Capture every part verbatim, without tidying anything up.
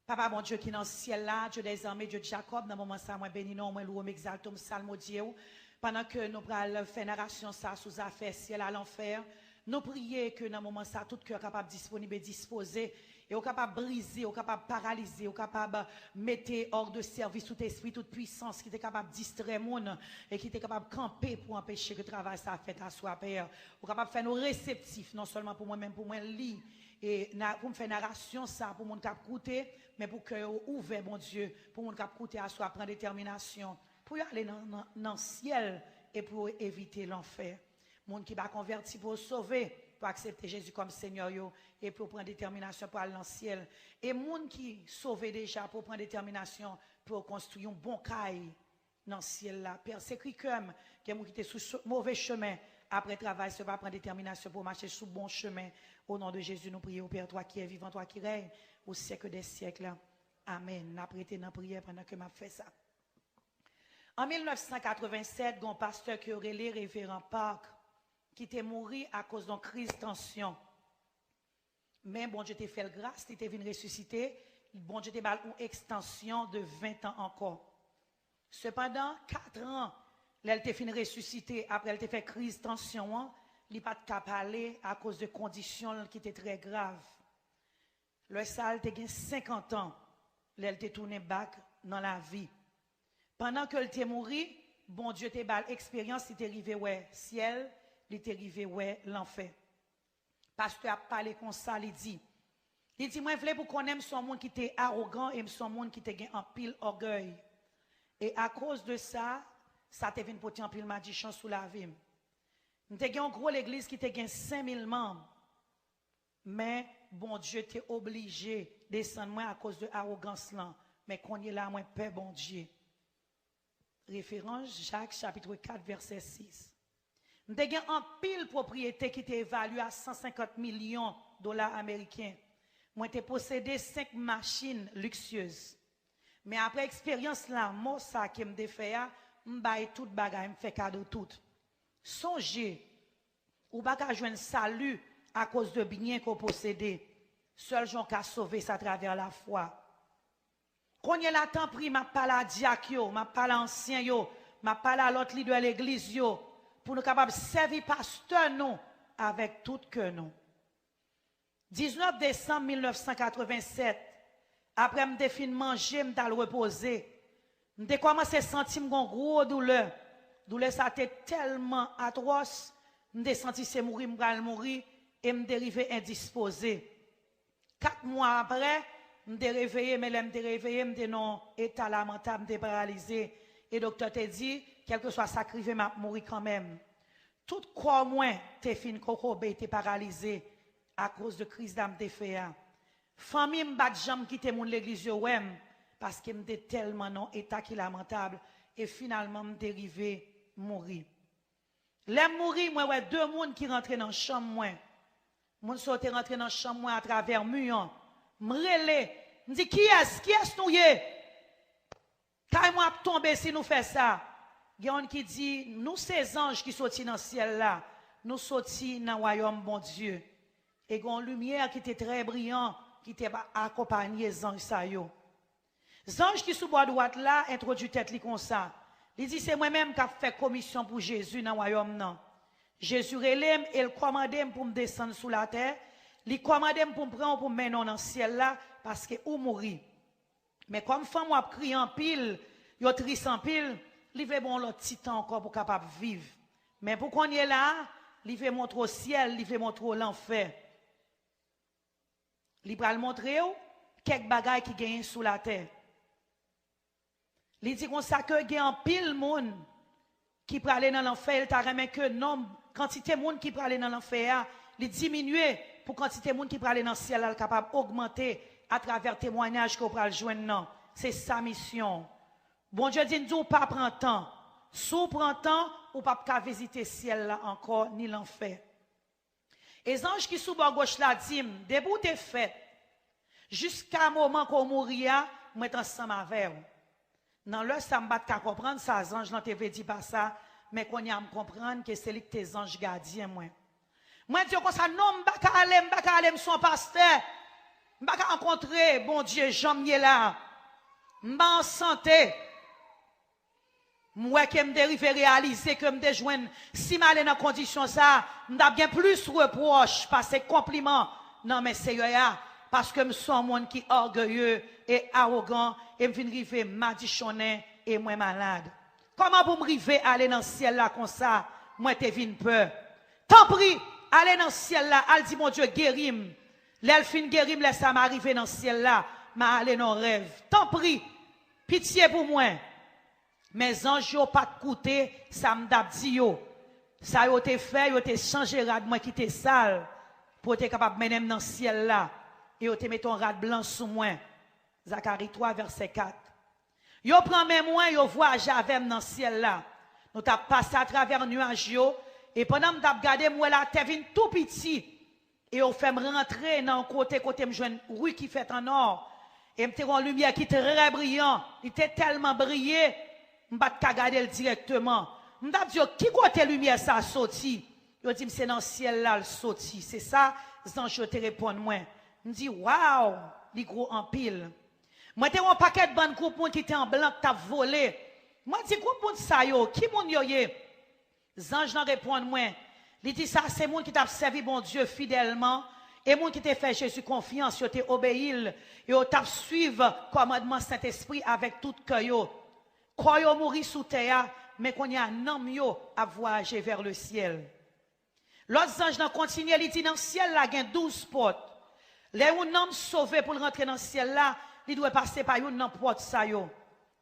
Papa Bondye ki nan syèl la, Dye dèzame, Dye de Jakòb, nan moman sa mwen beni non, mwen lwe w, m egzalte w, m salmodye w. Pandan ke nou pral fè narasyon sa sou zafè syèl a lanfè, nou priye ke nan moman sa tout kè kapab disponib e dispoze, e w kapab brize, w kapab paralize, w kapab mete hors de service tout espri, tout pwisans ki te kapab distrè moun e ki te kapab kanpe pou anpeche ke travay sa fèt aswa, Pè. Ou kapab fè nou reseptif, non sèlman pou mwen, men pou mwen li, e na, pou m fè narasyon sa pou moun k ap koute, men pou kè yo ouvè, Bondye, pou moun k ap koute aswa pran detèminasyon pou yo ale nan, nan, nan syèl e pou yo evite lanfè. Moun ki pa konvèti pou yo sove, pou aksepte Jezi kòm Senyè yo e pou yo pran detèminasyon pou al nan syèl. E moun ki sove deja pou yo pran detèminasyon pou yo konstwi yon bon kay nan syèl la. Pè, sekri kè m, gen moun ki te sou cho- move chemen. Apre travay, se pa pran detèminasyon pou yo mache sou bon chemen. O non de Jezi, nou priye w, Pè, twa ki è vivan, twa ki rèy, o syèk dè syèk la. Amèn. N ap rete nan priyè pandan ke m ap fè sa. An mil nèf san katrevennsèt, gen yon pastè ke yo rele Reveran Park, ki te mouri akoz yon kriz tansyon. Men Bondye te fè l gras, li te vin resisite. Bondye te ba l yon ekstansyon de ven tan ankò. Sepandan, kat an, lè l te fin resisite, apre l te fè kriz tansyon an, li pa t ka pale akoz de kondisyon l ki te trè grav. Lè sa a, l te gen senkant an, lè l te tounen bak nan lavi. Pandan ke l te mouri, Bondye te ba l eksperyans, li te rive wè syèl, li te rive wè lanfè. Pastè a ap pale konsa, li di, li di, mwen vle pou konnen m se yon moun ki te awogan e m se yon moun ki te gen anpil ògèy. E akoz de sa, sa te vin pote anpil madichon sou lavi m. M te gen yon gwo legliz ki te gen senk mil manm. Men Bondye te oblije desann mwen akoz de awogans lan. Men kounye la, mwen pè Bondye. Referans, Jak, chapit kat, vèsè sis. M te gen anpil pwopriyete ki te evalye a san senkant milyon dola ameriken. Mwen te posede senk machin liksyez. Men apre eksperyans lanmò sa ke m te fè a, m bay tout bagay, m fè kado tout. Sonje, ou pa ka jwenn sali akoz de byen ke w posede. Sèl jan w ka sove, se atravè lafwa. Kounye la, tanpri, m ap pale a dyak yo, m ap pale a ansyen yo, m ap pale a lòt lidè legliz yo, pou nou kapab sèvi pastè nou avèk tout kè nou. Diznèf desanm mil nèf san katrevennsèt, apre m te fin manje, m t al repoze, m te kòmanse santi m gon gwo doulè. Doulè sa te tèlman atwòs, m te santi se mouri m pral mouri, e m te rive endispoze. Kat mwa apre, m te reveye, men lè m te reveye, m te nan yon eta lamantab, m te paralize. E doktè te di, kèlkeswa sa k rive, m ap mouri kanmenm. Tout kò mwen te fin kokobe, te paralize akoz de kriz la m te fè a. Fanmi m pa t janm kite moun legliz yo wè m, paske m te tèlman nan yon eta ki lamantab, e finalman m te rive mouri. Lè m mouri, mwen wè de moun ki rantre nan chanm mwen. Moun sa yo te rantre nan chanm mwen atravè mi an. M rele, m di, kiyès? Kiyès nou ye? Kay mwen ap tonbe si nou fè sa. Gen youn ki di, nou se zanj ki soti nan syèl la. Nou soti nan wayòm Bondye. E gen yon limyè ki te trè briyan, ki te akonpaye zanj sa yo. Zanj ki sou bò dwat la entwodui tèt li konsa. Li di, se mwen menm k ap fè komisyon pou Jezi nan wayòm nan. Jezi rele m e l kòmande m pou m desann sou latè. Li kòmande m pou m pran w pou m mennen w nan syèl la, paske ou mouri. Men kòm fanm ou ap kriye anpil, yo tris anpil, li vle ba w yon lòt ti tan ankò pou w kapab viv. Men pou kounye la a, li vle montre w syèl, li vle montre w lanfè. Li pral montre w kèk bagay ki genyen sou latè. Li di konsa ke gen anpil moun ki prale nan lanfè, e l ta renmen ke nonb, kantite moun ki prale nan lanfè a, li diminye pou kantite moun ki prale nan syèl la, l kapab ogmante atravè temwayaj ke w pral jwenn nan. Se sa misyon w. Bondye di n di w pa pran tan. Si w pran tan, ou p ap ka vizite syèl la ankò, ni lanfè. E zanj ki sou bò goch la di m, depi w te fèt, jiska moman ke w mouri a, mwen t ansanm avè w. Nan lè sa, m pa t ka konprann sa zanj lan te vle di pa sa, men kounye a m konprann ke se li ki te zanj gadyen mwen. Mwen di yo konsa, non, m pa ka ale, m pa ka ale, m se yon pastè. M pa ka rankontre Bondye jan m ye la. M pa an sante. M wè ke m te rive reyalize ke m te jwenn, si m ale nan kondisyon sa, m t ap gen plis repwòch pase konpliman nan men Seyè a, paske m se yon moun ki ògeye e awogan, e m vin rive madichonnen e mwen malad. Kòman pou m rive ale nan syèl la konsa, mwen te vin pè? Tanpri, ale nan syèl la, al di Bondye geri m. Lè l fin geri m, lè sa m a rive nan syèl la, m a ale nan rèv. Tanpri, pitye pou mwen. Men zanj yo pa t koute sa m t ap di yo. Sa yo te fè, yo te chanje rad mwen ki te sal, pou yo te kapab mennen m nan syèl la. E yo te mete yon rad blan sou mwen. Zakari twa, vèsè kat. Yo pran men mwen, yo vwayaje avè m nan syèl la. Nou t ap pase atravè nyaj yo, e pandan m t ap gade, m wè latè vin tou piti. E yo fè m rantre nan yon kote, kote m jwenn ri ki fèt an nò. E m te wè yon limyè ki trè briyan. Li te tèlman briye, m pa t ka gade l dirèkteman. M t ap di yo, "Ki kote limyè sa a soti?" Yo di m, "Se nan syèl la l soti." Se sa zanj yo te reponn mwen. M di, "Waw, li gwo anpil." Mwen te wè yon pakèt bann gwoup moun ki te an blan k t ap vole. Mwen di, "Gwoup moun sa yo, ki moun yo ye?" Zanj lan reponn mwen, li di, "Sa se moun ki t ap sèvi Bondye fidèlman, e moun ki te fè Jezi konfyans, yo te obeyi l, e yo t ap suiv kòmandman Sentespri avèk tout kè yo. Kò yo mouri sou tè a, men kounye a nanm yo ap vwayaje vè le syèl." Lòt zanj lan kontinye, li di, "Nan syèl la gen douz pòt. Lè yon nanm sove pou l rantre nan syèl la, li dwe pase pa youn nan pòt sa yo."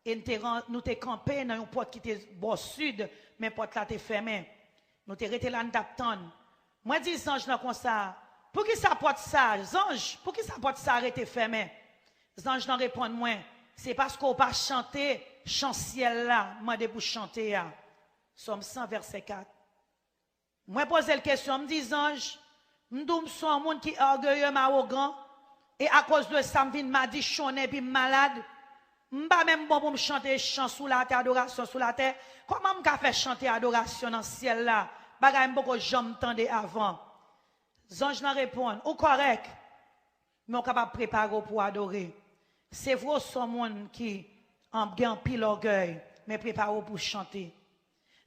E n te ran-, nou te kanpe nan yon pòt ki te bò sid, men pòt la te fèmen. Nou te rete la, n t ap tann. Mwen di zanj lan konsa, "Poukisa pòt sa, zanj, poukisa pòt sa rete fèmen?" Zanj lan reponn mwen, "Se paske w pa chante chan syèl la mande pou chante a." Sòm san, vèsè kat. Mwen poze l kesyon, m di, "Zanj, m di w m se yon moun ki ògeye, m awogan, e akoz de sa m vin madichonnen epi m malad. M pa menm bon pou m chante chan sou latè, adorasyon sou latè. Kòman m ka fè chante adorasyon nan syèl la? Bagay m poko janm tande avan." Zanj lan reponn, "Ou kòrèk, men w kapab prepare w pou adore. Se vre w se yon moun ki an-, gen anpil ògèy, men prepare w pou chante."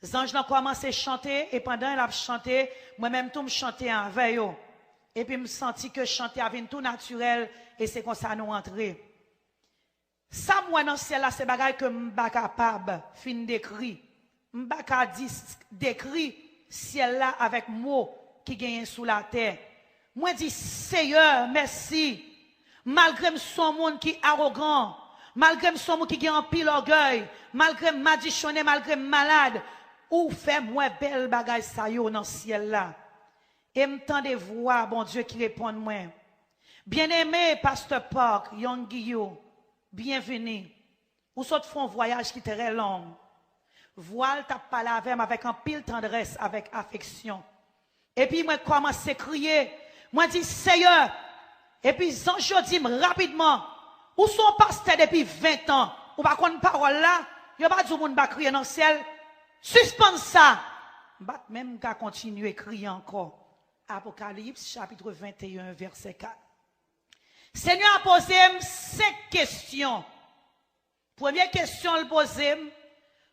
Zanj lan kòmanse chante, e pandan l ap chante, mwen menm tou m chante avè yo. Epi m santi ke chante a vin tou natirèl, e se konsa nou antre. Sa m wè nan syèl la, se bagay ke m pa kapab fin dekri. M pa ka di, dekri syèl la avèk mo ki genyen sou latè. Mwen di, "Seyè, mèsi. Malgre m se yon moun ki awogan, malgre m se yon moun ki gen anpil ògèy, malgre m madichonnen, malgre m malad, ou fè m wè bèl bagay sa yo nan syèl la." E m tande vwa Bondye ki reponn mwen, "Byeneme, Pastè Park Young Guillou, byenvini. Ou sot fè yon vwayaj ki trè long." Vwa l t ap pale avè m avèk anpil tandrès, avèk afeksyon. Epi mwen kòmanse kriye. Mwen di, "Seyè!" Epi zanj yo di m rapidman, "Ou se yon pastè depi ven tan. Ou pa konn pawòl la? Yo pa di w moun pa kriye nan syèl? Sispann sa!" M pa t menm ka kontinye kriye ankò. Apokalips, chapit venteyen, vèsè kat. Senyè a poze m senk kesyon. Premye kesyon l poze m,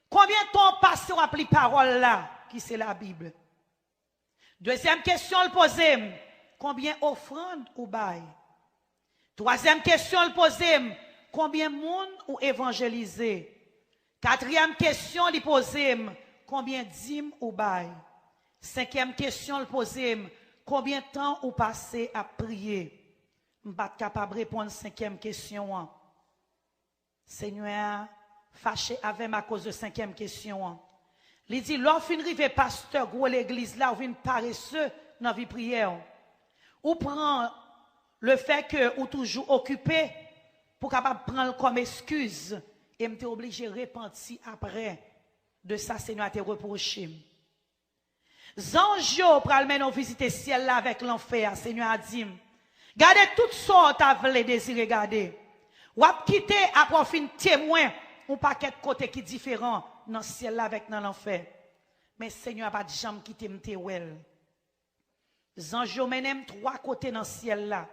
"Konbyen tan w pase w ap li pawòl la, ki se Labib?" Dezyèm kesyon l poze m, "Konbyen ofrann ou bay?" Twazyèm kesyon l poze m, "Konbyen moun ou evanjelize?" Katriyèm kesyon li poze m, "Konbyen dim ou bay?" Senkyèm kesyon l poze m, "Konbyen tan ou pase ap priye?" M pa t kapab reponn senkyèm kesyon an. Senyè a fache avè m akoz de senkyèm kesyon an. Li di, "Lè w fin rive pastè gwo legliz la, ou vin parese nan vi priyè w. Ou pran lefè ke ou toujou okipe pou kapab pran l kòm eskiz, e m te oblije repanti apre de sa Senyè a te repwoche m." Zanj yo pral mennen w vizite syèl la avèk lanfè a, Senyè a di m. Gade tout sa w ta vle dezire gade. W ap kite apre w fin temwen yon pakèt kote ki diferan nan syèl la avèk nan lanfè. Men Senyè a pa t janm kite m te wè l. Zanj yo mennen m twa kote nan syèl la.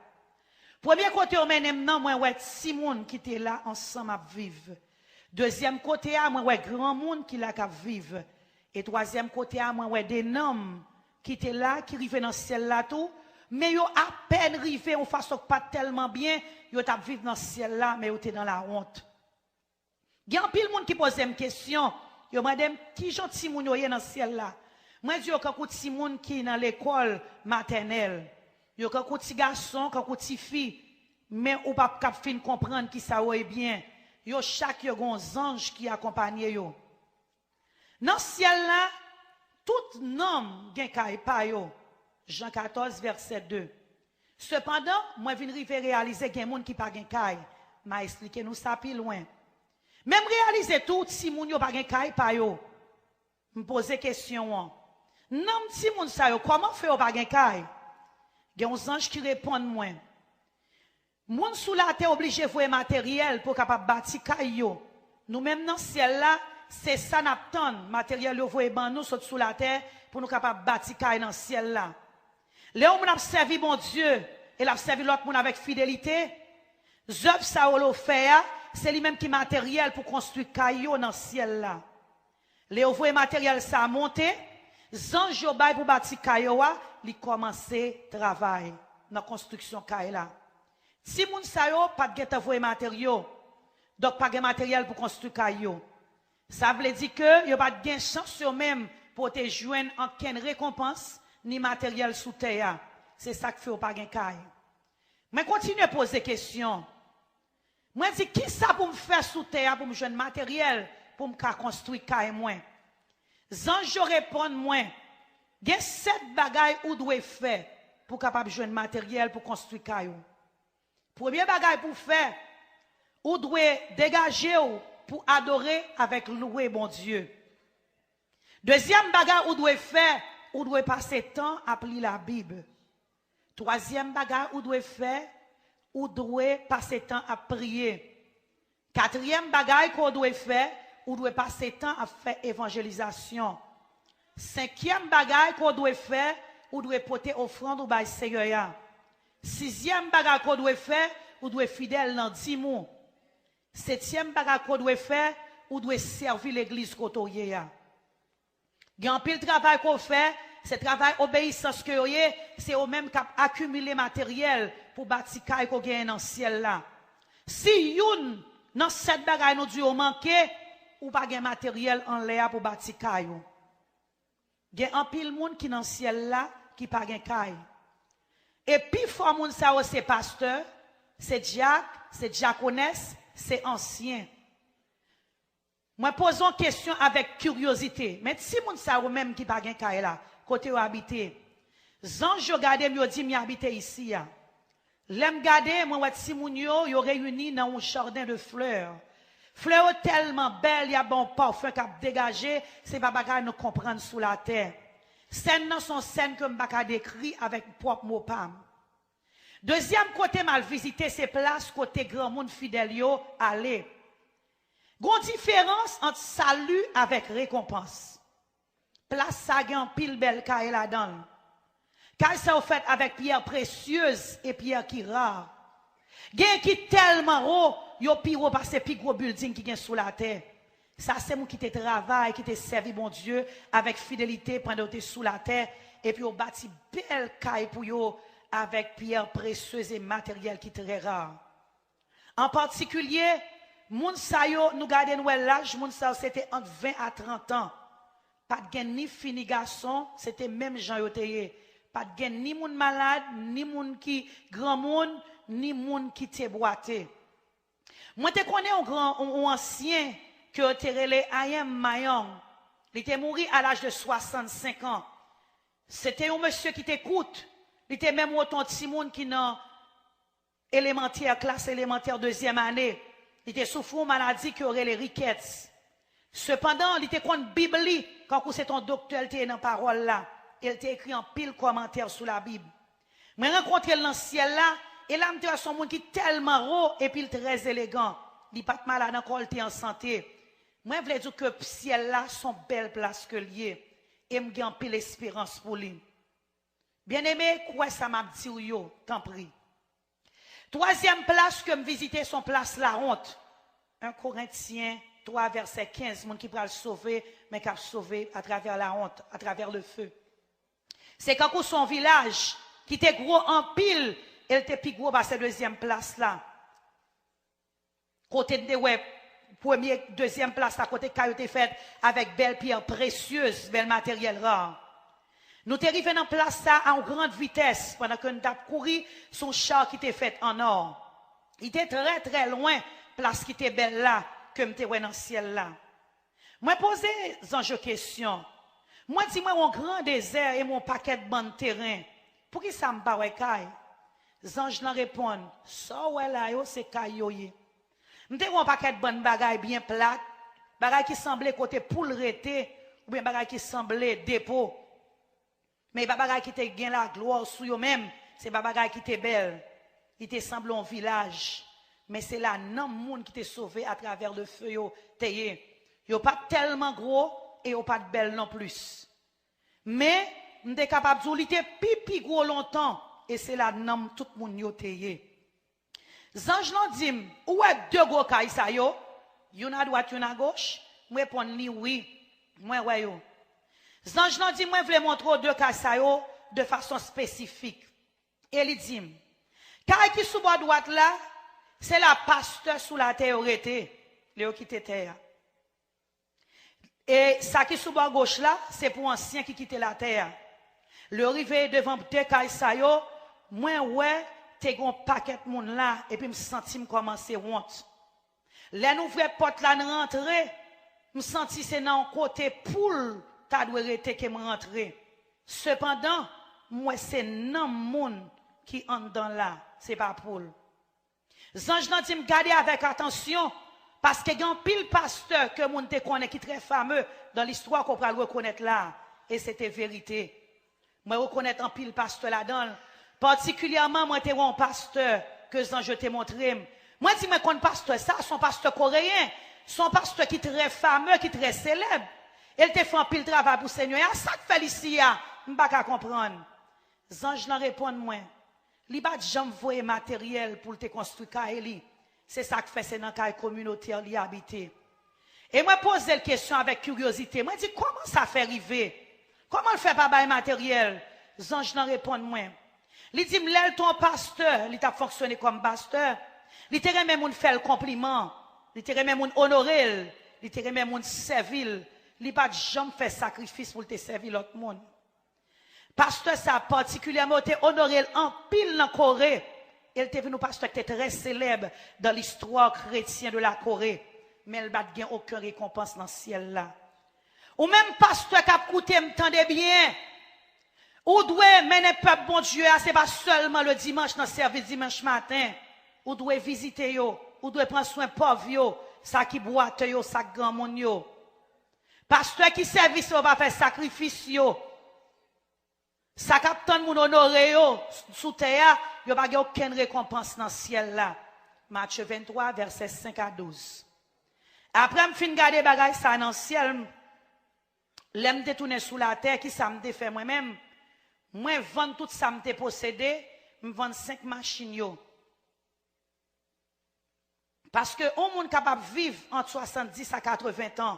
Premye kote yo mennen m nan, mwen wè timoun ki te la ansanm ap viv. Dezyèm kote a, mwen wè granmoun ki la k ap viv. E twazyèm kote a, mwen wè de nanm ki te la, ki rive nan syèl la tou, men yo apèn rive yon fason k pa t tèlman byen, yo t ap viv nan syèl la, men yo te nan lawont. Gen anpil moun ki poze m kesyon, yo mande m ki jan timoun yo ye nan syèl la. Mwen di yo kankou timoun ki nan lekòl matènèl. Yo kankou ti gason, kankou ti fi, men ou p ap kab fin konprann kisa yo ye byen. Yo chak yo gen yon zanj ki akonpanye yo. Nan syèl la, tout nanm gen kay pa yo. Jan katòz, vèsè de. Sepandan, mwen vin rive reyalize gen moun ki pa gen kay. M a esplike nou sa pi lwen. Men m reyalize tou, timoun yo pa gen kay pa yo. M poze kesyon an. Nanm timoun sa yo, kòman fè yo pa gen kay? Gen yon zanj ki reponn mwen. Moun sou latè oblije voye materyèl pou kapab bati kay yo. Nou menm nan syèl la, se sa n ap tann, materyèl yo voye ban nou sot sou latè pou nou kapab bati kay nan syèl la. Lè yon moun ap sèvi Bondye e l ap sèvi lòt moun avèk fidelite, zèv sa yo l fè a, se li menm ki materyèl pou konstwi kay yo nan syèl la. Lè yo voye materyèl sa a monte, zanj yo bay pou bati kay yo a, li kòmanse travay nan konstriksyon kay la. Timoun sa yo pa t gentan voye materyo, donk pa gen materyèl pou konstwi kay yo. Sa vle di ke yo pa t gen chans yo menm pou yo te jwenn ankenn rekonpans ni materyèl sou tè a. Se sa k fè yo pa gen kay. Mwen kontinye poze kesyon. Mwen di, kisa pou m fè sou tè a pou m jwenn materyèl pou m ka konstwi kay mwen? Zanj yo reponn mwen, gen sèt bagay ou dwe fè pou w kapab jwenn materyèl pou konstwi kay ou. Premye bagay pou w fè, ou dwe degaje w pou adore avèk lwe Bondye. Dezyèm bagay ou dwe fè, ou dwe pase tan ap li Labib. Twazyèm bagay ou dwe fè, ou dwe pase tan ap priye. Katriyèm bagay ke w dwe fè, ou dwe pase tan ap fè evanjelizasyon. Senkyèm bagay ke w dwe fè, ou dwe pote ofrann ou bay Seyè a. Sizyèm bagay ke w dwe fè, ou dwe fidèl nan dim ou. Setyèm bagay ke w dwe fè, ou dwe sèvi legliz kote w ye a. Gen anpil travay ke w fè, se travay obeyisans ke yo ye, se yo menm k ap akimile materyèl pou bati kay ke w genyen nan syèl la. Si youn nan sèt bagay nou di yo manke, ou pa gen materyèl anlè a pou bati kay ou. Gen anpil moun ki nan syèl la ki pa gen kay. E pifò moun sa yo se pastè, se dyak, se dyakonès, se ansyen. Mwen poze yon kesyon avèk kiryozite. Men timoun sa yo menm ki pa gen kay la, kote yo abite? Zanj yo gade m, yo di m y abite isi a. Lè m gade, mwen wè timoun yo, yo reyini nan yon jaden de flè. Flè yo tèlman bèl, y ap ba yon pafen k ap degaje, se pa bagay nou konprann sou latè. Sèn nan se yon sèn ke m pa ka dekri avèk pwòp mo pa m. Dezyèm kote m al vizite, se plas kote granmoun fidèl yo ale. Gon diferans ant sali avèk rekonpans. Plas sa gen anpil bèl kay ladan l. Kay sa yo fèt avèk pyè presyez e pyè ki ra. Gen ki tèlman wo, yo pi wo pase pi gwo bilding ki gen sou latè. Sa se moun ki te travay, ki te sèvi Bondye avèk fidelite pandan yo te sou latè, epi yo bati bèl kay pou yo avèk pyè presyez e materyèl ki trè ra. An patikilye, moun sa yo, nou gade, nou wè laj moun sa yo, se te ant ven a trant an. Pa t gen ni fi ni gason, se te menm jan yo te ye. Pa t gen ni moun malad, ni moun ki granmoun, ni moun ki te bwate. Mwen te konnen yon gran, yon, yon ansyen ke yo te rele I M Mayong. Li te mouri a laj de swasannsenk an. Se te yon mesye ki te kout. Li te menm wotan yon timoun ki nan elemantè, klas elemantè dezyèm ane. Li te soufri yon maladi ke yo rele rickets. Sepandan, li te konn Bib li, kankou se te yon doktè l te ye nan pawòl la, e l te ekri anpil kòmantè sou Labib. Mwen rankontre l nan syèl la, e la m te wè se yon moun ki tèlman wo epi l trè elegan. Li pa t malad ankò, li te an sante. Mwen vle di w ke syèl la se yon bèl plas ke l ye, e m gen anpil esperans pou li. Byeneme, kwè sa m ap di w yo, tanpri. Twazyèm plas ke m vizite se yon plas lawont. En Korentyen twa, vèsè kenz, moun ki pral sove, men k ap sove atravè lawont, atravè lefe. Se kankou se yon vilaj ki te gwo anpil, e l te pi gwo pase dezyèm plas la. Kote n te wè premye, dezyèm plas la, kote kay yo te fèt avèk bèl pyè presyez, bèl materyèl ra. Nou te rive nan plas sa a yon gran vitès pandan ke n t ap kouri sou yon cha ki te fèt an nò. Li te trè, trè lwen plas ki te bèl la ke m te wè nan syèl la. Mwen poze zanj yo kesyon. Mwen di, "Mwen wè yon gran dezè e mwen wè yon pakèt bann teren. Poukisa m pa wè kay?" Zanj lan reponn, "Sa w wè la yo, se kay yo ye." M te wè yon pakèt bann bagay byen plat, bagay ki sanble kote poul rete, oubyen bagay ki sanble depo. Men e pa bagay ki te gen laglwa sou yo menm, se pa bagay ki te bèl. Li te sanble yon vilaj, men se la nanm moun ki te sove atravè lefe yo te ye. Yo pa t tèlman gwo e yo pa t bèl non plis. Men, m te kapab di w li te pi, pi gwo lontan, e se la nanm tout moun yo te ye. Zanj lan di m, "Ou wè de gwo kay sa yo? Youn adwat, youn agoch?" M reponn li, "Wi, mwen wè yo." Zanj lan di, "Mwen vle montre w de kay sa yo de fason espesifik." E li di m, "Kay ki sou bò dwat la, se la pastè sou latè yo rete, lè yo kite tè a. E sa ki sou bò goch la, se pou ansyen ki kite latè a." Lè yo rive devan de kay sa yo, mwen wè te gen yon pakèt moun la, epi m santi m kòmanse wont. Lè n ouvè pòt la, n rantre, m santi se nan yon kote poul ta dwe rete ke m rantre. Sepandan, m wè se nanm moun ki anndan la, se pa poul. Zanj lan di m, "Gade avèk atansyon, paske gen anpil pastè ke moun te konnen ki trè fame dan listwa ke w pral rekonèt la a." E se te verite. Mwen rekonèt anpil pastè ladan l. Patikilyèman, mwen te wè yon pastè ke zanj yo te montre m. Mwen di, "Mwen konn pastè sa, se yon pastè koreyen, se yon pastè ki trè fame, ki trè selèb. E l te fè anpil travay pou Senyè a. Sa k fè l isi a? M pa ka konprann." Zanj lan reponn mwen, "Li pa t janm voye materyèl pou l te konstwi kay li. Se sa k fè se nan kay kominotè li abite." E mwen poze l kesyon avèk kiryozite. Mwen di, "Kòman sa fè rive? Kòman l fè pa bay materyèl?" Zanj lan reponn mwen. Li di m, "Lè l te yon pastè, li t ap fonksyone kòm pastè, li te renmen moun fè l konpliman, li te renmen moun onore l, li te renmen moun sèvi l. Li pa t janm fè sakrifis pou l te sèvi lòt moun." Pastè sa a patikilyèman, yo te onore l anpil nan Kore. E l te vin yon pastè ki te trè selèb dan listwa kretyen de la Kore. Men l pa t gen okenn rekonpans nan syèl la. Ou menm pastè k ap koute m, tande byen. Ou dwe mennen pèp Bondye a, se pa sèlman le dimanch nan sèvis dimanch maten. Ou dwe vizite yo, ou dwe pran swen pòv yo, sa ki bwate yo, sa k granmoun yo. Pastè ki sèvis yo pa fè sakrifis yo. Sa k ap tann moun onore yo sou tè a, yo pa gen okenn rekonpans nan syèl la. Matye venntwa, vèsè senk a douz. Apre m fin gade bagay sa nan syèl, m, lè m te tounen sou latè, ki sa m te fè mwen menm? Mwen vann tout sa m te posede, m vann senk machin yo. Paske yon moun kapab viv ant swasanndis a katreven tan,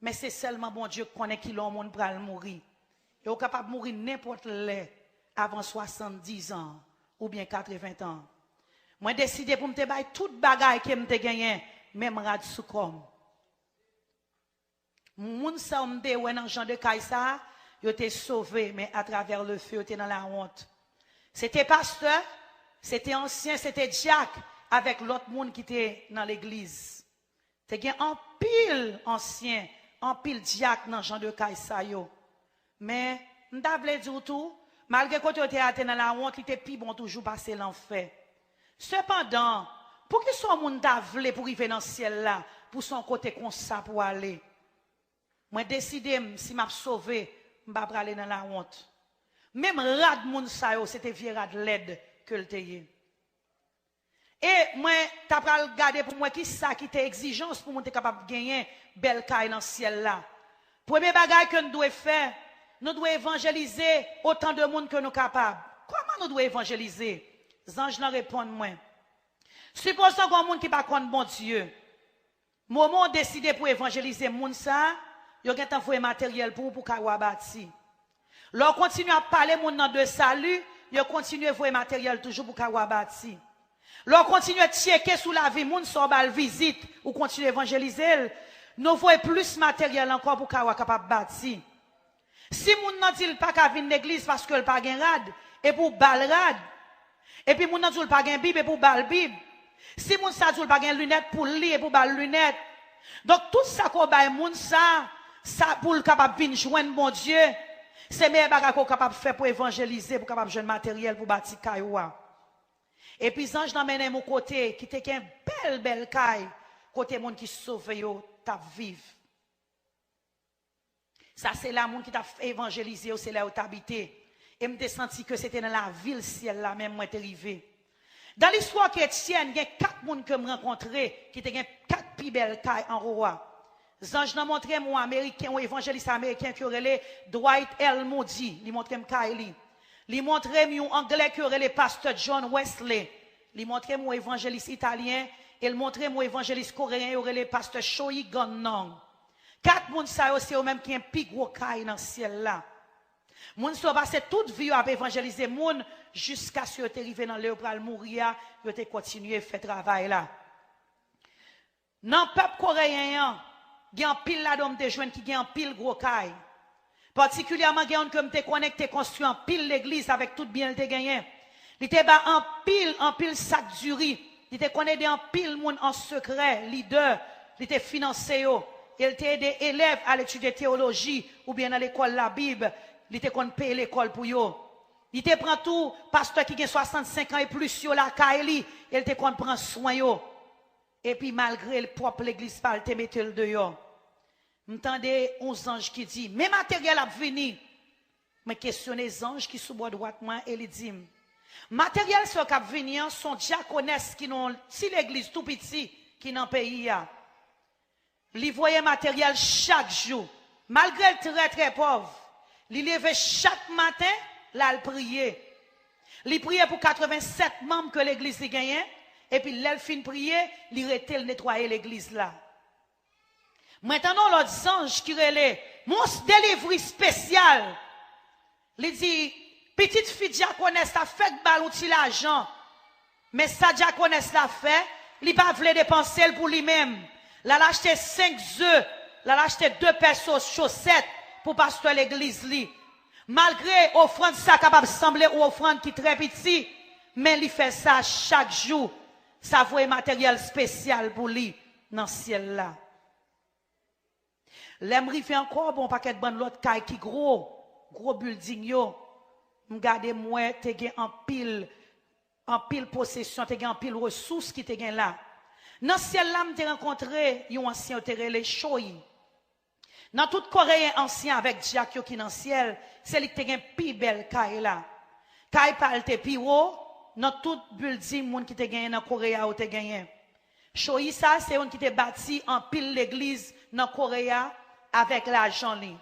men se sèlman Bondye k konnen kilè yon moun pral mouri. E ou kapab mouri nenpòt lè avan swasanndis an oubyen katreven tan. Mwen deside pou m te bay tout bagay ke m te genyen, menm rad sou kò m. Moun sa yo m te wè nan jan de kay sa a, yo te sove, men atravè lefe, yo te nan lawont. Se te pastè, se te ansyen, se te dyak avèk lòt moun ki te nan legliz. Te gen anpil ansyen, anpil dyak nan jan de kay sa yo. Men, m ta vle di w tou, malgre kote yo te a te nan lawont, li te pi bon toujou pase lanfè. Sepandan, poukisa yon moun ta vle pou rive nan syèl la, pou se yon kote konsa pou ale? Mwen deside m, si m ap sove, m pa prale nan lawont. Menm rad moun sa yo, se te vye rad lèd ke l te ye. E mwen ta pral gade pou m wè ki sa ki te egzijans pou moun te kapab genyen bèl kay nan syèl la. Premye bagay ke n dwe fè, nou dwe evanjelize otan de moun ke nou kapab. Kòman nou dwe evanjelize? Zanj lan reponn mwen, Sipozon gen yon moun ki pa konn Bondye. Moman w deside pou evanjelize moun sa a, yo gentan voye materyèl pou ou pou kay ou a bati. Lè w kontinye ap pale moun nan de sali, yo kontinye voye materyèl toujou pou kay ou a bati. Lè w kontinye tcheke sou lavi moun sa w ba l vizit, ou kontinye evanjelize l, nou voye plis materyèl ankò pou kay ou a kapab bati. Si moun nan di l pa ka vin legliz paske l pa gen rad, epi w ba l rad, epi moun nan di w l pa gen Bib, epi w ba l Bib, si moun sa di w l pa gen linèt pou l li, epi w ba l linèt. Donk, tout sa ke w bay moun sa, sa pou l kapab vin jwenn Bondye, se meyè bagay ke w kapab fè pou evanjelize, pou w kapab jwenn materyèl pou bati kay ou a. Epi zanj lan mennen m yon kote ki te gen bèl, bèl kay, kote moun ki sove yo t ap viv. Sa se la moun ki t ap evanjelize yo, se la yo t abite. E m te santi ke se te nan lavil syèl la menm mwen te rive. Dan listwa kretyèn, gen kat moun ke m rankontre ki te gen kat pi bèl kay anwo a. Zanj lan montre m yon Ameriken, yon evanjelis ameriken ke yo rele Dwight L. Moody. Li montre m kay li. Li montre m yon Anglè ke yo rele Pastè John Wesley. Li montre m yon evanjelis italyen. E l montre m yon evanjelis koreyen yo rele Pastè Shoyi Gannong. Kat moun sa yo, se yo menm ki gen pi gwo kay nan syèl la. Moun sa yo pase tout vi yo ap evanjelize moun jiskaske yo te rive nan lè yo pral mouri a, yo te kontinye fè travay la. Nan pèp koreyen an, gen anpil ladan yo m te jwenn ki gen anpil gwo kay. Patikilyèman, gen youn ke m te konnen ki te konstwi anpil legliz avèk tout byen l te genyen. Li te ba anpil, anpil sak diri. Li te konn ede anpil moun an sekrè, lidè. Li te finanse yo. E l te ede elèv al etidye teyoloji oubyen nan lekòl Labib. Li te konn peye lekòl pou yo. Li te pran tou pastè ki gen swasannsenk an e plis yo lakay li, e l te konn pran swen yo. Epi malgre l pwòp legliz pa l te mete l deyò. M tande yon zanj ki di, "Men materyèl ap vini." Mwen kesyone zanj ki sou bò dwat mwen e li di m, "Materyèl sa yo k ap vini an, se yon dyakonès ki nan yon ti legliz tou piti ki nan peyi a." Li voye materyèl chak jou. Malgre l trè, trè pòv, li leve chak maten, l al priye. Li priye pou katrevennsèt manm ke legliz li genyen, epi lè l fin priye, li rete, l netwaye legliz la. Mwen tande yon lòt zanj ki rele, "Men yon delivri espesyal." Li di, "Pitit fi dyakonès la fèk ba l yon ti lajan. Men sa dyakonès la fè, li pa vle depanse l pou li menm. L al achte senk ze, l al achte de pè so-, chosèt pou pastè legliz li. Malgre ofrann sa kapab sanble yon ofrann ki trè piti, men li fè sa chak jou. Sa voye materyèl espesyal pou li nan syèl la." Lè m rive ankò, bon, pakèt bann lòt kay ki gwo, gwo bilding yo, m gade m wè te gen anpil, anpil posesyon, te gen anpil resous ki te gen la. Nan syèl la, m te rankontre yon ansyen yo te rele Choyi. Nan tout koreyen ansyen avèk dyak yo ki nan syèl, se li ki te gen pi bèl kay la. Kay pa l te pi wo nan tout bilding moun ki te genyen nan Koreya yo te genyen. Choyi sa se youn ki te bati anpil legliz nan Koreya avèk lajan li.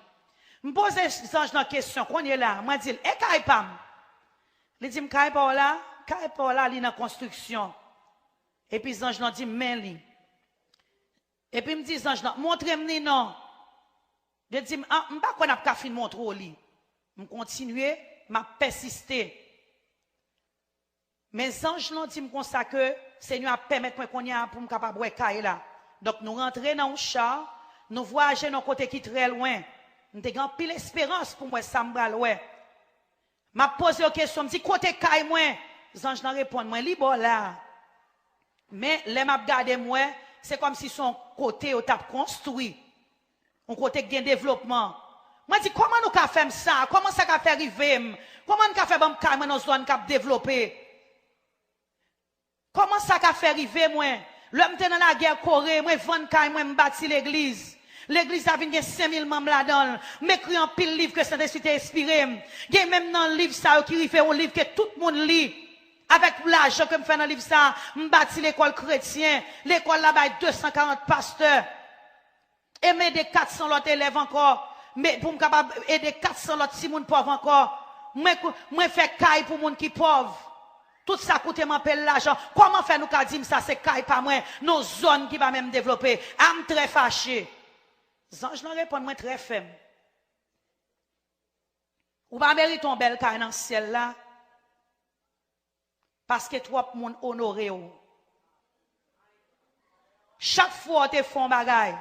M poze zanj lan kesyon, kounye la, mwen di l, "E kay pa m?" Li di m, "Kay pa w la, kay pa w la, li nan konstriksyon." Epi zanj lan di m, "Men li." Epi m di zanj lan, "Montre m li non." Li di m, "Ah, m pa kwè n ap ka fin montre w li." M kontinye, m ap pèsiste. Men zanj lan di m konsa ke Senyè a pèmèt mwen kounye a pou m kapab wè kay la. Donk, nou rantre nan yon cha, nou vwayaje nan yon kote ki trè lwen. M te gen anpil esperans pou m wè sa m pral wè. M ap poze yo kesyon, m di, "Kote kay mwen?" Zanj lan reponn mwen, "Li bò la." Men, lè m ap gade, m wè, se kòmsi se yon kote yo t ap konstwi. Yon kote k gen devlopman. Mwen di, "Kòman nou ka fè m sa? Kòman sa ka fè rive m? Kòman n ka fè ban m kay mwen nan zòn k ap devlope?" Kòman sa ka fè rive mwen? Lè m te nan lagè Kore, mwen vann kay mwen, m bati legliz. Legliz la vin gen senk mil manm ladan l. M ekri anpil liv ke Sentespri te enspire m. Gen menm nan liv sa yo ki rive yon liv ke tout moun li. Avèk lajan ke m fè nan liv sa, m bati lekòl kretyen. Lekòl la bay de san karant pastè. E m ede kat san lòt elèv ankò. Men pou m kapab ede kat san lòt timoun pòv ankò. Mwen, mwen fè kay pou moun ki pòv. Tout sa koute m anpil lajan. Kòman fè nou ka di m sa se kay pa mwen, nan zòn ki pa menm devlope? A, m trè fache. Zanj lan reponn mwen trè fèm. Ou pa merite yon bèl kay nan syèl la, paske twòp moun onore w. Chak fwa w te fè yon bagay,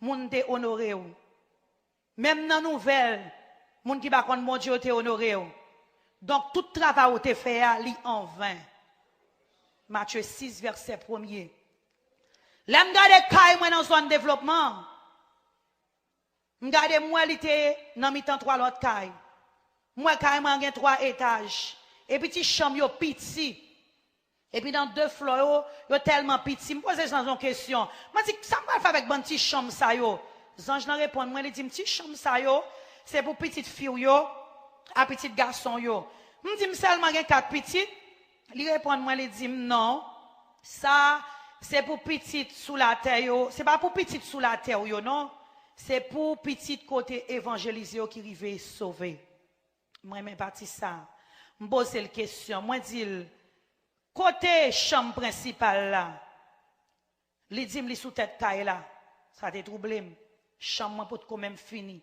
moun te onore w. Menm nan nouvèl, moun ki pa konn Bondye yo te onore w. Donk, tout travay ou te fè a, li anven. Matye sis, vèsè premye. Lè m gade kay mwen nan zòn devlopman, m gade, m wè li te nan mitan twa lòt kay. M wè kay mwen an gen twa etaj. Epi ti chanm yo piti. Epi nan de flò yo, yo tèlman piti. M poze zanj lan yon kesyon. Mwen di, "Sa m pral fè avèk bann ti chanm sa yo?" Zanj lan reponn mwen, li di m, "Ti chanm sa yo, se pou pitit fi w yo, a pitit gason w yo." M di, "M sèlman gen kat pitit?" Li reponn mwen, li di m, "Non, sa, se pou pitit sou latè yo. Se pa pou pitit sou latè w yo, non. Se pou pitit kote evanjelize yo ki rive sove." M renmen pati sa. M poze l kesyon. Mwen di l, "Kote chanm prensipal la?" Li di m li sou tèt kay la. Sa te twouble m. Chanm mwen potko menm fini.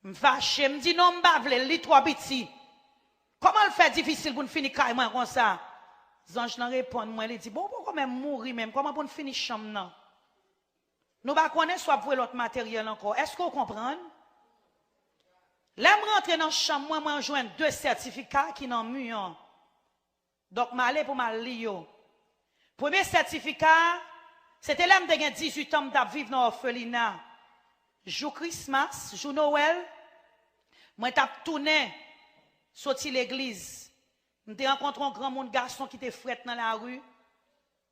M fache, m di, "Non, m pa vle l, li twò piti. Kòman l fè difisil pou n fini kay mwen konsa?" Zanj lan reponn mwen, li di, "Bon, ou poko menm mouri menm, kòman pou n fini chanm nan? Nou pa konnen si w ap voye lòt materyèl ankò. Èske w konprann?" Lè m rantre nan chanm mwen, mwen jwenn de sètifika ki nan mi an. Donk, m ale pou m al li yo. Premye sètifika a, se te lè m te gen dizuit an, m t ap viv nan òfelina. Jou Krismas, jou Nowèl, mwen t ap tounen soti legliz. M te rankontre yon granmoun gason ki te frèt nan lari.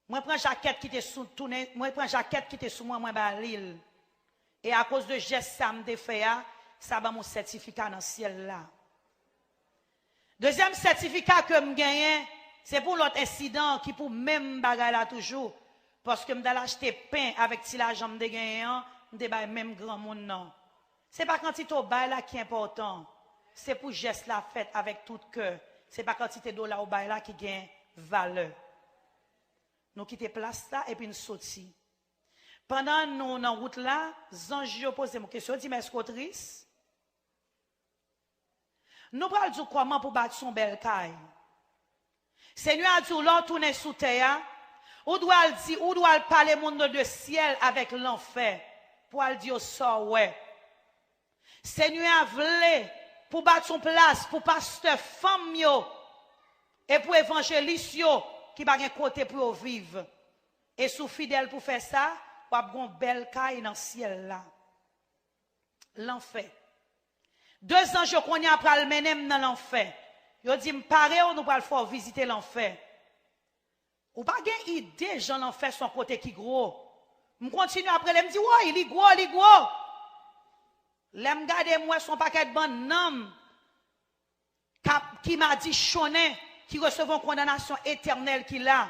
Mwen pran jakèt ki te sou, tounen, mwen pran jakèt ki te sou mwen, mwen ba li l. E akoz de jès sa m te fè a, sa ban m yon sètifika nan syèl la. Dezyèm sètifika ke m genyen, se pou lòt ensidan ki pou menm bagay la toujou. Paske m t al achte pen avèk ti lajan m te genyen an, m te bay menm granmoun nan. Se pa kantite w bay la ki enpòtan. Se pou jès la fèt avèk tout kè. Se pa kantite dola w bay la ki gen valè. Nou kite plas la epi n soti. Pandan nou nan wout la, zanj yo poze m kesyon, yo di m, "Èske w tris?" Nou pral di w kòman pou w bati yon bèl kay. Senyè a di w, lè w tounen sou tè a, ou dwe al di, ou dwe al pale moun nan de syèl avèk lanfè, pou w al di yo sa w wè. Senyè a vle pou w bati yon plas pou pastè fanm yo e pou evanjelis yo ki pa gen kote pou yo viv. E si w fidèl pou fè sa, w ap gen yon bèl kay nan syèl la. Lanfè. De zanj yo kounye a pral mennen m nan lanfè. Yo di m, "Pare w, nou pral fè w vizite lanfè." Ou pa gen ide jan lanfè se yon kote ki gwo. M kontinye ap rele, m di, "Woy, li gwo, li gwo." Lè m gade, m wè se yon pakèt bann nanm k ap, ki madichonnen, ki resevwa yon kondanasyon etènèl ki la.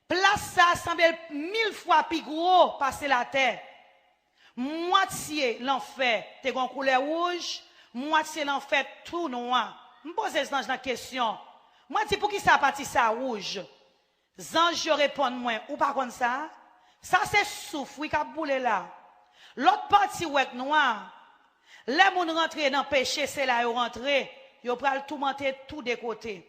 Plas sa a sanble l mil fwa pi gwo pase latè. Mwatye lanfè te gen yon koulè wouj, mwatye lanfè tou nwa. M poze zanj lan kesyon. Mwen di, "Poukisa pati sa a wouj?" Zanj yo reponn mwen, "Ou pa konn sa? Sa se souf, wi, k ap boule la. Lòt pati w wè k nwa. Lè moun rantre nan peche, se la yo rantre. Yo pral toumante tou de kote."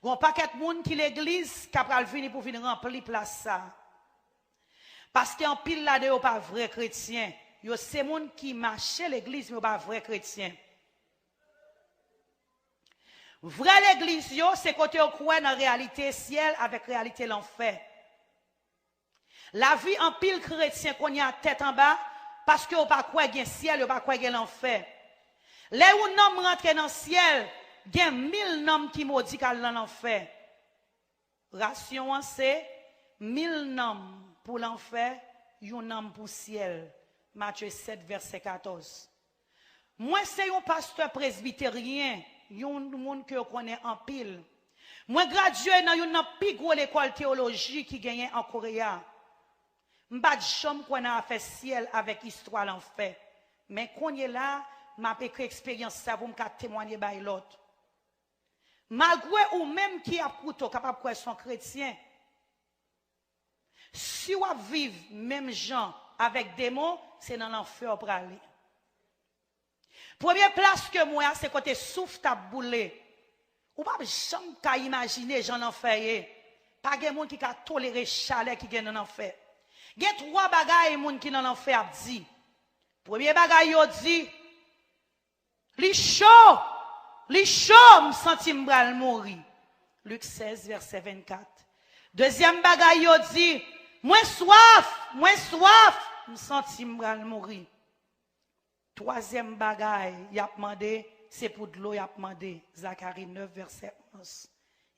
Gon pakèt moun ki legliz k ap pral vini pou vin ranpli plas sa. Paske anpil ladan yo pa vrè kretyen. Yo se moun ki mache legliz, men yo pa vrè kretyen. Vrè legliz yo, se kote yo kwè nan reyalite syèl avèk reyalite lanfè. Lavi anpil kretyen kounye a tèt anba, paske yo pa kwè gen syèl, yo pa kwè gen lanfè. Lè yon nanm rantre nan syèl, gen mil nanm ki modi k al nan lanfè. Rasyon an se mil nanm pou lanfè, yon nanm pou syèl. Matye sèt, vèsè katòz. Mwen se yon pastè presbiteryen, yon moun ke yo konnen anpil. Mwen gradye nan youn nan pi gwo lekòl teyoloji ki genyen an Kore a. M pa t janm kwè nan afè syèl avèk istwa lanfè. Men kounye la, M ap ekri eksperyans sa pou m ka temwanye bay lòt. Malgre ou menm ki ap koute w kapab kwè se yon kretyen, si w ap viv menm jan avèk demon, se nan lanfè w prale. Premye plas ke m wè a, se kote souf t ap boule. Ou p ap janm ka imajine jan lanfè ye. Pa gen moun ki ka tolere chalè ki gen nan lanfè. Gen twa bagay moun ki nan lanfè ap di. Premye bagay yo di, li cho, li cho, m santi m pral mouri. Lik sèz, vèsè vennkat. Dezyèm bagay yo di, mwen swaf, mwen swaf, m santi m pral mouri. Twazyèm bagay y ap mande, se pou dlo y ap mande. Zakari nèf, vèsè onz.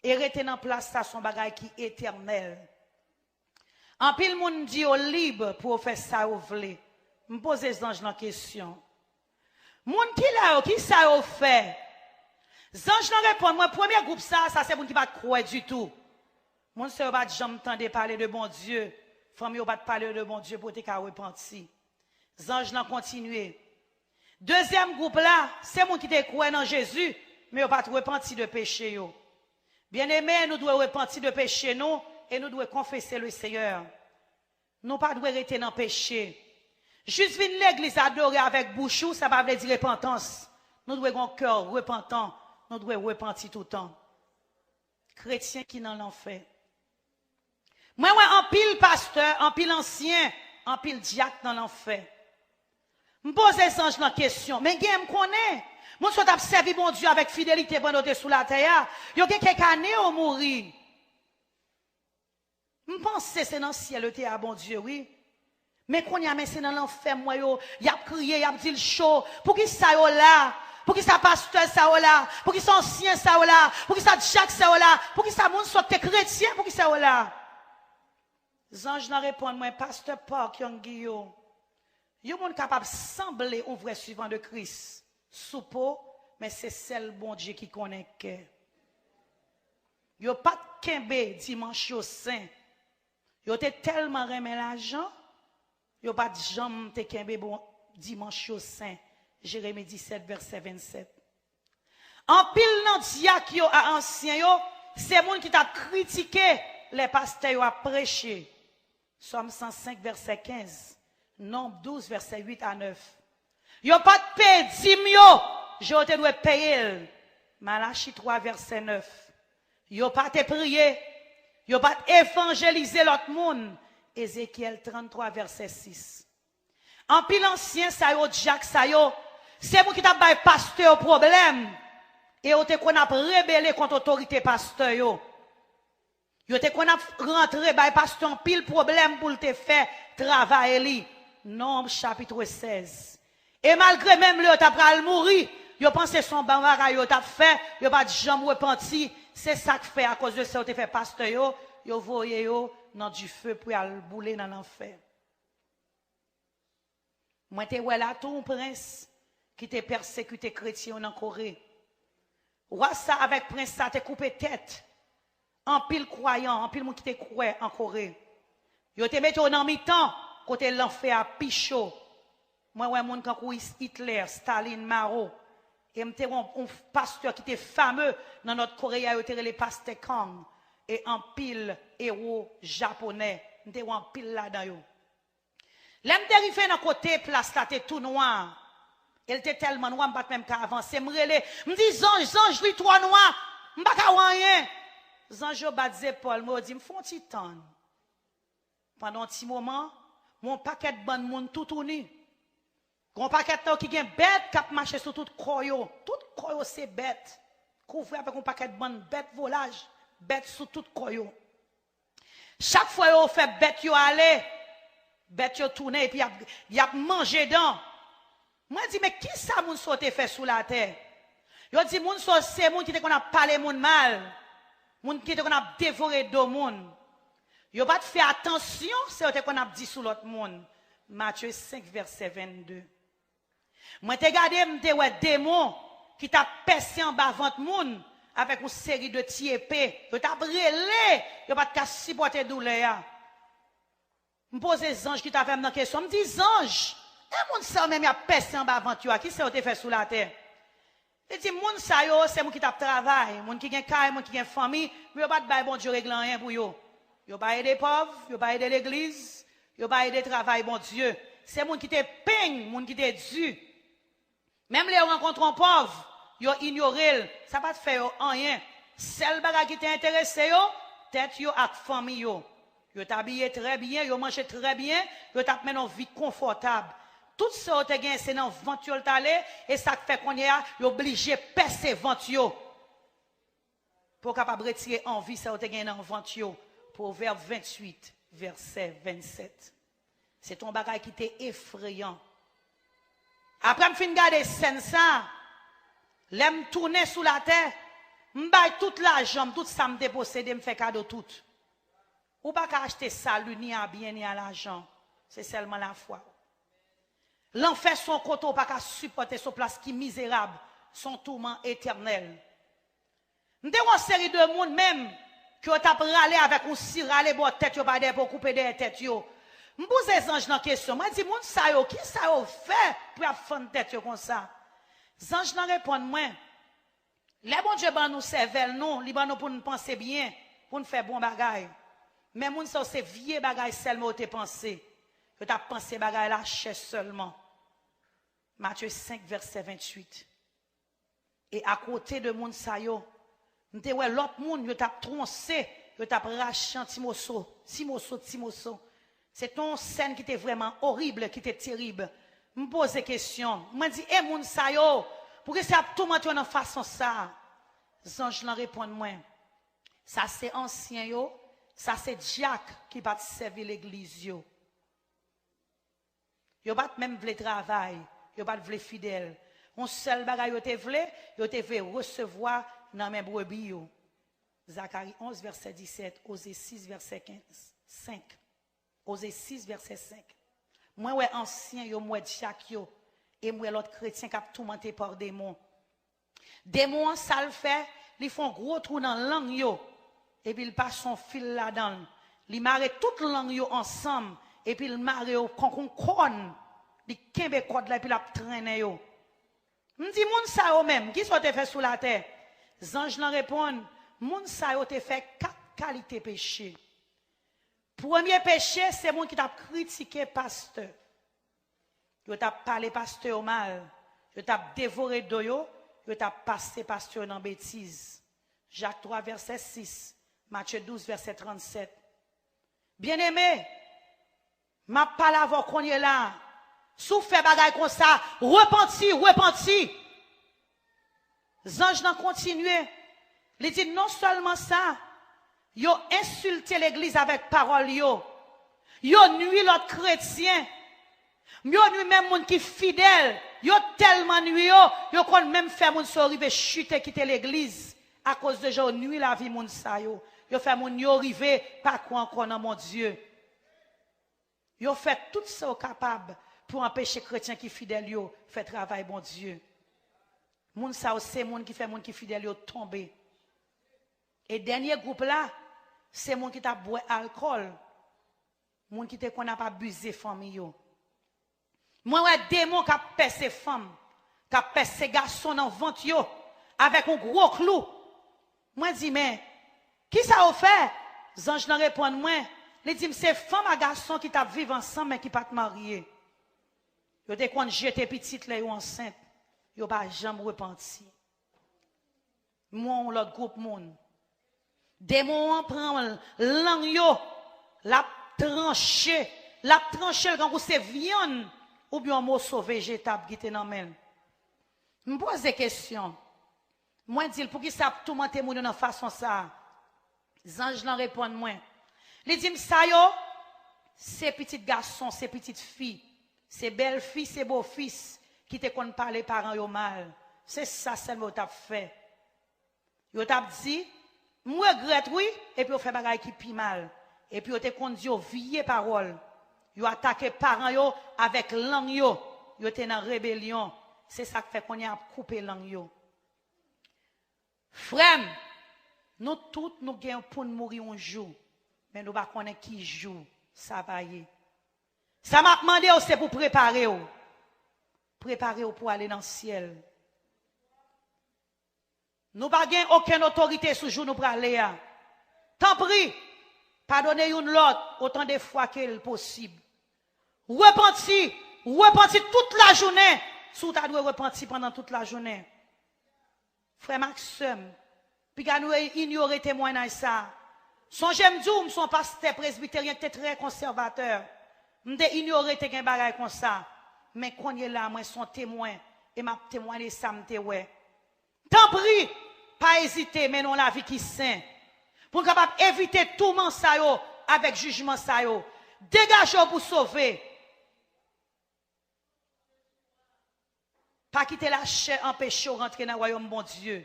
E rete nan plas sa se yon bagay ki etènèl. Anpil moun di yo lib pou yo fè sa yo vle. M poze zanj lan kesyon. Moun ki la yo, ki sa yo fè? Zanj lan reponn mwen, premye gwoup sa, sa se moun ki pa t kwè ditou. Moun sa yo pa t janm tande pale de Bondye. Fanmi yo pa t pale yo de Bondye pou yo te ka repanti. Zanj lan kontinye. Dezyèm gwoup la, se moun ki te kwè nan Jezi, men yo pa t repanti de peche yo. Byeneme, nou dwe repanti de peche nou e nou dwe konfese le Seyè. Nou pa dwe rete nan peche. Jis vin legliz adore avèk bouch ou, sa pa vle di repantans. Nou dwe gen yon kè repantan, nou dwe repanti toutan. Kretyen ki nan lanfè. Mwen wè anpil pastè, anpil ansyen, anpil dyak nan lanfè. M poze zanj lan kesyon, men gen m konnen. Moun sa yo t ap sèvi Bondye avèk fidelite pandan yo te sou latè a. Yo gen kèk ane yo mouri. M panse se nan syèl yo te a Bondye, wi. Men kounye a, men se nan lanfè m wè yo, y ap kriye, y ap di l cho. Poukisa yo la? Poukisa pastè sa yo la? Poukisa ansyen sa yo la? Poukisa dyak sa yo la? Poukisa moun sòt te kretyen? Poukisa yo la? Zanj lan reponn mwen, pastè Park Young Guillot, yon moun kapab sanble yon vrè swivan de Kris sou po, men se sèl Bondye ki konnen kè. Yo pa t kenbe dimanch yo sen. Yo te tèlman renmen lajan, yo pa t janm te kenbe bon dimanch yo sen. Jeremi disèt, vèsè vennsèt. Anpil nan dyak yo a ansyen yo, se moun ki t ap kritike lè pastè yo ap preche. Sòm san senk, vèsè kenz, Nonb douz, vèsè uit a nèf. Yo pa t peye dim yo, jan yo te dwe peye l. Malachi twa, vèsè nèf. Yo pa te priye, yo pa t evanjelize lòt moun. Ezekyèl tranntwa, vèsè sis. Anpil ansyen sa yo, dyak sa yo, se moun ki t ap bay pastè yo pwoblèm. E yo te konn ap rebele kont otorite pastè yo. Yo te konn ap rantre bay pastè anpil pwoblèm pou l te fè travay li. Nonb chapit sèz. E malgre menm lè yo ta pral mouri, yo panse se yon bon bagay yo t ap fè, yo pa t janm repanti. Se sa k fè, akoz de sa yo te fè pastè yo, yo voye yo nan dife pou y al boule nan lanfè. Mwen te wè la tou yon prens ki te pèsekite kretyen yo nan Kore. Wa sa avèk prens sa te koupe tèt anpil kwayan, anpil moun ki te kwè an Kore. Yo te mete yo nan mitan kote lanfè a pi cho. Mwen wè moun kankou Is-, Hitler, Stalin, Mao. E m te wè yon, yon pastè ki te fame nan Nòt Kore a, yo te rele pastè Kang. E anpil ewo japonè. M te wè anpil ladan yo. Lè m te rive nan kote plas la te tou nwa, e l te tèlman nwa, m pa t menm ka avanse. M rele, m di, zanj, zanj, li twò nwa, m pa ka wè anyen. Zanj yo bat zepòl mwen, yo di m, fè yon ti tann. Pandan yon ti moman, m wè yon pakèt bann moun toutouni. Gen yon pakèt nan yo ki gen bèt k ap mache sou tout kò yo. Tout kò yo se bèt. Kouvri avèk yon pakèt bann bèt volaj, bèt sou tout kò yo. Chak fwa yo fè bèt yo ale, bèt yo tounen epi y ap, y ap manje dan. Mwen di, men kisa moun sa yo te fè sou latè? Yo di moun sa yo se moun ki te konn ap pale moun mal, moun ki te konn ap devore do moun. Yo pa t fè atansyon sa yo te konn ap di sou lòt moun. Matye senk, vèsè vennde. Mwen te gade, m te wè demon ki t ap pèse anba vant moun avèk yon seri de ti epe. Yo t ap rele, yo pa t ka sipòte doulè a. M poze zanj ki t avè m nan kesyon. M di, zanj, E moun sa yo menm y ap pèse anba vant yo a, kisa yo te fè sou latè? Li di, moun sa yo, se moun ki t ap travay, moun ki gen kay, moun ki gen fanmi, men yo pa t bay Bondye regle anyen pou yo. Yo pa ede pòv, yo pa ede legliz, yo pa ede travay Bondye. Se moun ki te peng, moun ki te di. Menm lè yo rankontre yon pòv, yo inyore l. Sa pa t fè yo anyen. Sèl bagay ki te enterese yo, tèt yo ak fanmi yo. Yo t abiye trè byen, yo manje trè byen, yo t ap mennen yon vi konfòtab. Tout sa yo te genyen, se nan vant yo l t ale, e sa k fè kounye a, yo blije pèse vant yo pou yo kapab retire anvi sa yo te genyen nan vant yo. Pwovèb venntuit, vèsè vennsèt. Se te yon bagay ki te efreyan. Apre m fin gade sèn sa, lè m tounen sou latè, m bay tout lajan m, tout sa m te posede, m fè kado tout. Ou pa ka achte sali ni a byen ni a lajan. Se sèlman lafwa. Lanfè se yon kote ou pa ka sipòte, se yon plas ki mizerab, se yon touman etènèl. M te wè yon seri de moun menm ke yo t ap rale avèk yon si, rale bò tèt yo pa dèyè pou yo koupe dèyè tèt yo. M poze zanj lan kesyon, mwen di, moun sa yo, kisa yo fè pou y ap fann tèt yo konsa? Zanj lan reponn mwen, lè Bondye ban nou sèvèl nou, li ban nou pou n panse byen, pou n fè bon bagay. Men moun sa yo se vye bagay sèlman yo te panse. Yo t ap panse bagay lachè sèlman. Matye senk, vèsè venntuit. E akote de moun sa yo, m te wè lòt moun, yo t ap twonse, yo t ap rache an ti moso, ti moso, ti moso. Se te yon sèn ki te vrèman orib, ki te terib. M poze kesyon, mwen di, e moun sa yo, poukisa y ap toumante yo nan fason sa a? Zanj lan reponn mwen, sa se ansyen yo, sa se dyak ki pa t sèvi legliz yo. Yo pa t menm vle travay, yo pa t vle fidèl. Yon sèl bagay yo te vle, yo te vle resevwa nan men brebi yo. Zakari onz, vèsè disèt, Oze sis, vèsè kenz, senk. Oze sis, vèsè senk. Mwen wè ansyen yo, m wè dyak yo, e m wè lòt kretyen k ap toumante pa demon. Demon an, sa l fè, li fè yon gwo twou nan lang yo, epi l pase yon fil ladan l. Li mare tout lang yo ansanm, epi l mare yo konk yon kòn. Li kenbe kòd la, epi l ap trennen yo. M di, moun sa yo menm, kisa yo te fè sou latè? Zanj lan reponn, moun sa yo te fè kat kalite peche. Premye peche, se moun ki t ap kritike pastè. Yo t ap pale pastè yo mal. Yo t ap devore do yo. Yo t ap pase pastè yo nan betiz. Jak twa, vèsè sis. Matye douz, vèsè trannsèt. Byeneme, m ap pale avè w kounye la a. Si w fè bagay konsa, repanti, repanti. Zanj lan kontinye. Li di, non sèlman sa, yo ensilte legliz avèk pawòl yo. Yo nwi lòt kretyen. Yo nwi menm moun ki fidèl. Yo tèlman nwi yo, yo konn menm fè moun sa yo rive chite kite legliz akoz de jan yo nwi lavi moun sa yo. Yo fè moun yo rive pa kwè ankò nan Bondye. Yo fè tout sa yo kapab pou anpeche kretyen ki fidèl yo fè travay Bondye. Moun sa yo se moun ki fè moun ki fidèl yo tonbe. E dènye gwoup la, se moun ki t ap bwè alkòl, moun ki te konn ap abize fanmi yo. Mwen wè demon k ap pèse fanm, k ap pèse gason nan vant yo avèk yon gwo klou. Mwen di, men, kisa yo fè? Zanj lan reponn mwen, li di m se fanm ak gason ki t ap viv ansanm men ki pa t marye. Yo te konn jete pitit lè yo ansent. Yo pa janm repanti. M wè yon lòt gwoup moun. Demon an pran lang yo, l ap tranche, l ap tranche l kankou se vyann oubyen yon moso vejetab ki te nan men l. M poze kesyon. Mwen di l, poukisa ap toumante moun yo nan fason sa a? Zanj lan reponn mwen. Li di m, sa yo, se pitit gason, se pitit fi, se bèlfi, se bofis ki te konn pale paran yo mal. Se sa sèlman yo t ap fè. Yo t ap di, m regrèt wi, epi yo fè bagay ki pi mal. Epi yo te konn di yo vye pawòl. Yo atake paran yo avèk lang yo. Yo te nan rebelyon. Se sa k fè kounye a ap koupe lang yo. Frè m, nou tout nou gen pou n mouri yon jou, men nou pa konnen ki jou sa va ye. Sa m ap mande w, se pou w prepare w. Prepare w pou ale nan syèl. Nou pa gen okenn otorite sou jou nou prale a. Tanpri, padone youn lòt otan de fwa ke l posib. Repanti, repanti tout lajounen, si w ta dwe repanti pandan tout lajounen. Frè m ak sè m, piga nou inyore temwayaj sa a. Sonje m di w, m se yon pastè presbiteryen ki te trè konsèvatè. M te inyore te gen bagay konsa. Men kounye la, mwen se yon temwen, e m ap temwaye sa m te wè. Tanpri, pa ezite mennen yon lavi ki sen, pou n kapab evite touman sa yo avèk jijman sa yo. Degaje w pou sove. Pa kite lachè anpeche w rantre nan wayòm Bondye.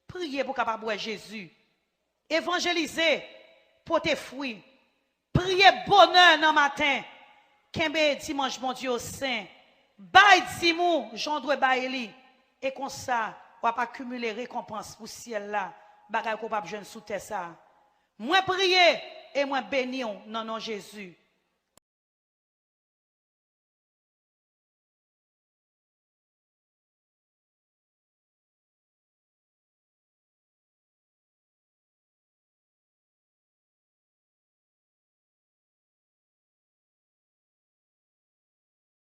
Priye pou w kapab wè Jezi. Evanjelize, pote fwi. Priye bonè nan maten. Kenbe dimanch Bondye yo sen. Bay dim ou jan w dwe bay li. E konsa, w ap akimile rekonpans pou syèl la, bagay ke w p ap jwenn sou tè sa a. Mwen priye e mwen beni w nan non Jezi.